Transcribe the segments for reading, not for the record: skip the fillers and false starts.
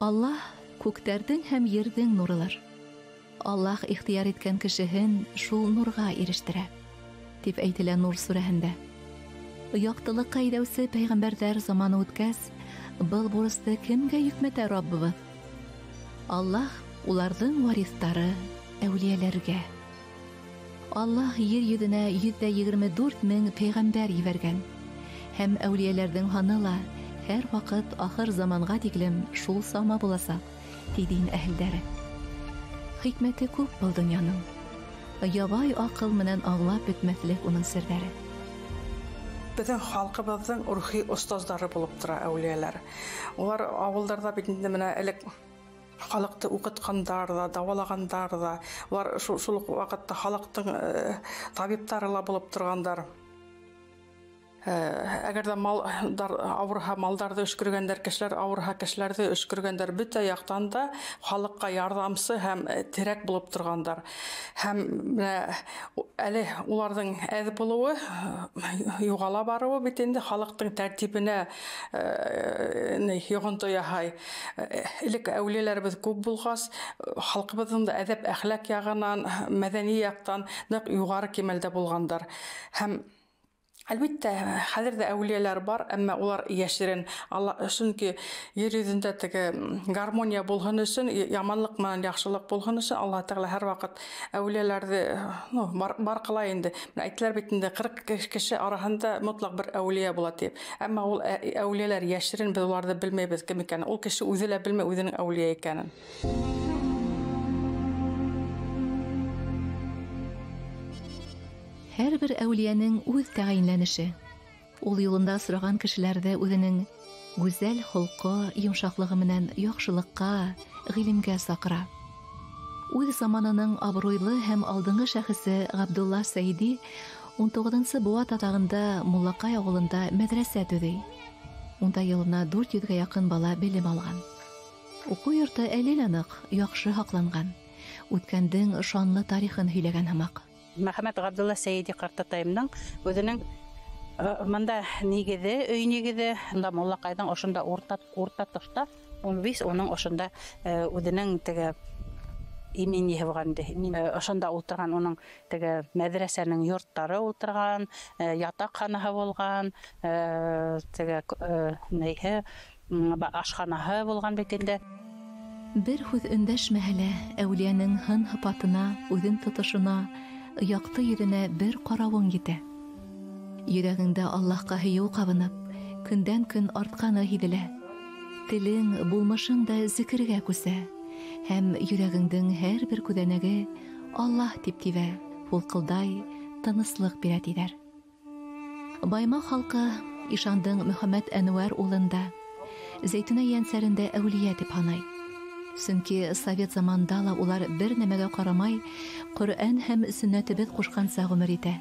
Аллаһ күктәрҙең һәм ерҙең нурылыр. Аллаһ ихтыяр иткән кешеһен шул нурға ирештерә, тип әйтелә Нур сүрәһендә. Яҡтылыҡҡа әйҙәүсе пәйғәмбәрҙәр заманы үткәс, был бурысты кемгә йөкмәтә Раббыбыҙ? Аллаһ уларҙың вариҫтары әүлиәләргә. Аллаһ ер йөҙөнә 124 мең пәйғәмбәр ебәргән. Һәм әүлиәләрҙең һаны ла һәр ваҡыт ахыр заманға тиклем шул сама буласаҡ, ти дин әһелдәре. Хикмәте күп был донъяның. Ябай аҡыл менән аңлап бөтмәҫлек уның серҙәре. Беҙҙең халҡыбыҙҙың рухи остаздары булып тора әүлиәләр. Улар ауылдарҙа бит инде менә элек халыҡты уҡытҡандар ҙа, дауалағандар ҙа, улар шул уҡ ваҡытта халыҡтың табиптары ла булып торғандар. Әгәр ҙә малдар ауырһа, малдарҙы өшкөргәндәр, кешеләр ауырһа, кешеләрҙе өшкөргәндәр, бөтә яҡтан да халыҡҡа ярҙамсы һәм терәк булып торғандар. Һәм менә әле уларҙың әҙ булыуы, юғала барыуы бит инде халыҡтың тәртибенә йоғонто яһай. Элек әүлиәләребеҙ күп булғас, халҡыбыҙҙың да әҙәп әхлаҡ яғынан, мәҙәни яҡтан ныҡ юғары кимәлдә булғандар. Һәм әлбиттә, хәҙер ҙә әүлиәләр бар, әммә улар йәшерен. Сөнки ер йөҙөндә теге гармония булһын өсөн, яманлыҡ менән яҡшылыҡ булһын өсөн Аллаһ Тәғәлә һәр ваҡыт әүлиәләрҙе, ну, бар ҡыла инде. Менә әйтәләр бит инде, 40 кеше араһында мотлаҡ бер әүлиә була тип. Әммә ул әүлиәләр йәшерен, беҙ уларҙы белмәйбеҙ кем икәнен. Ул кеше үҙе лә белмәй үҙенең әүлиә икәнен. Һәр бер әүлиәнең үҙ тәғәйенләнеше. Ул юлында осраған кешеләрҙе үҙенең гүзәл холҡо, йомшаҡлығы менән яҡшылыҡҡа, ғилемгә саҡыра. Үҙ заманының абруйлы һәм алдынғы шәхесе Ғабдулла Сәйди 19-нсы быуат аҙағында Муллаҡай ауылында мәҙрәсә төҙөй. Унда йылына 400-гә яҡын бала белем алған. Уҡыу йорто әле лә ныҡ, яҡшы һаҡланған. Үткәндең шанлы тарихын һөйләгән һымаҡ. Мөхәммәт Ғабдулла Сәйиди ҡартатайымдың үҙенең мында нигеҙе, өй нигеҙе, мында Муллаҡайҙың ошонда урта тышта 15, уның ошонда үҙенең теге имениһе булған инде. Ошонда ултырған уның теге мәҙрәсәнең йорттары ултырған, ятаҡханаһы булған, теге нейһе, ашханаһы булған бит инде. Бер һүҙ өндәшмәһә лә, әүлиәнең һын һыпатына, үҙен тотошона, яҡты йөҙөнә бер ҡарауың етә. Йөрәгеңдә Аллаһҡа һөйөү ҡабынып, көндән көн артҡаны һиҙелә. Телең, булмышың да зикергә күсә, һәм йөрәгеңдең һәр бер күҙәнәге Аллаһ тип тибә, һулҡылдай, тыныслыҡ бирә тиҙәр. Баймаҡ халҡы ишандың Мөхәммәт Әнүәр улында, Зәйтүнә йәнсәрендә әүлиә тип һанай. Сөнки совет заманында ла улар бер нәмәгә ҡарамай, Ҡөрьән һәм сөннәтебеҙ ҡушҡанса ғүмер итә.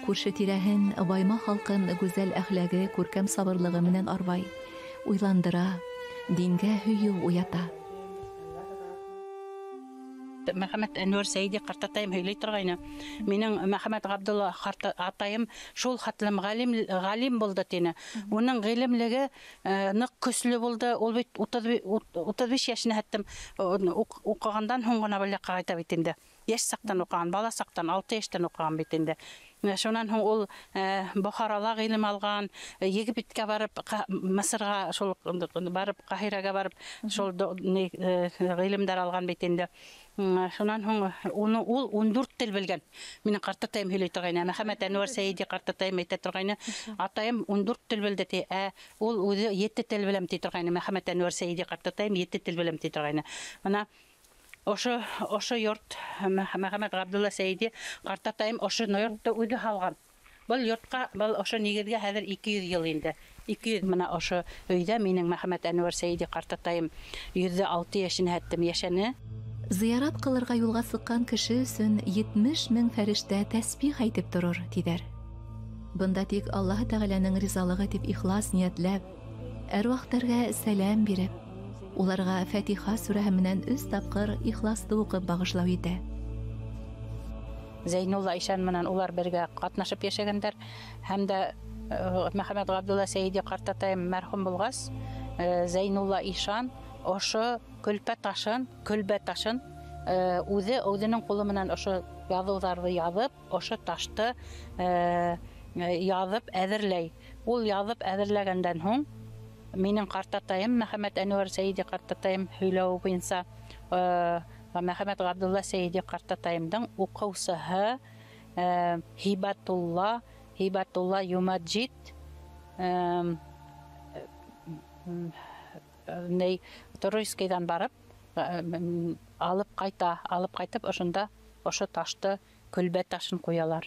Күрше тирәһен, Баймаҡ халҡын гүзәл әхләге, күркәм сабырлығы менән арбай, уйландыра, дингә һөйөү уята. Мөхәммәт Әнүәр Сәйиди ҡартатайым һөйләй торғайны. Минең Мөхәммәт Ғабдулла атайым шул хәтлем ғалим булды тине. Уның ғилемлеге ныҡ көслө булды. Ул бит 35 йәшенә хәттем уҡығандан һуң ғына был яҡҡа ҡайта бит инде. Йәш саҡтан уҡыған, бала саҡтан, 6 йәштән уҡыған бит инде. Шунан һуң ул Бохарала ғилем алған, Египеткә барып, Мысырға шул барып, Ҡаһирәгә барып, шул ғилемдәр алған бит инде. Шунан һуң уны ул 14 тел белгән. Минең ҡартатайым һөйләй торғайны. Мөхәммәт Әнүәр Сәйиди ҡартатайым әйтә торғайны. Атайым 14 тел белде ти. Ә ул үҙе 7 тел беләм ти торғайны. Мөхәммәт Әнүәр Сәйиди ҡартатайым 7 тел беләм ти торғайны. Бына ошо йорт Мөхәммәт Ғабдулла Сәйиди ҡартатайым ошо йортто үҙе һалған. Был йортҡа, был ошо нигеҙгә хәҙер 200 йыл инде. 200 мына ошо өйҙә минең Мөхәммәт Әнүәр Сәйиди ҡартатайым 106 йәшенә хәттем йәшәне. Зыярат ҡылырға юлға сыҡҡан кеше өсөн 70 мең фәрештә тәсбих әйтеп торор, тиҙәр. Бында тик Аллаһ Тәғәләнең ризалығы тип ихлас ниәтләп, әруахтарға сәләм биреп, уларға Фатиха сүрәһе менән 3 тапҡыр ихласты уҡып бағышлау итә. Зәйнулла ишан менән улар бергә ҡатнашып йәшәгәндәр. Һәм дә Мөхәммәт Ғабдулла Сәйиди ҡартатайым мәрхүм булғас, Зәйнулла ишан Ошо көлпә ташын, көлбә ташын үҙе үҙенең ҡулы менән ошо яҙыуҙарҙы яҙып, ошо ташты яҙып әҙерләй. Ул яҙып әҙерләгәндән һуң минең ҡартатайым Мөхәммәт Әнүәр Сәйиди ҡартатайым һөйләүе буйынса Мөхәммәт Ғабдулла Сәйиди ҡартатайымдың уҡыусыһы Һибатулла Юмаджид Троицкийҙан барып алып ҡайта, алып ҡайтып ошонда ошо ташты, көлбә ташын ҡуялар.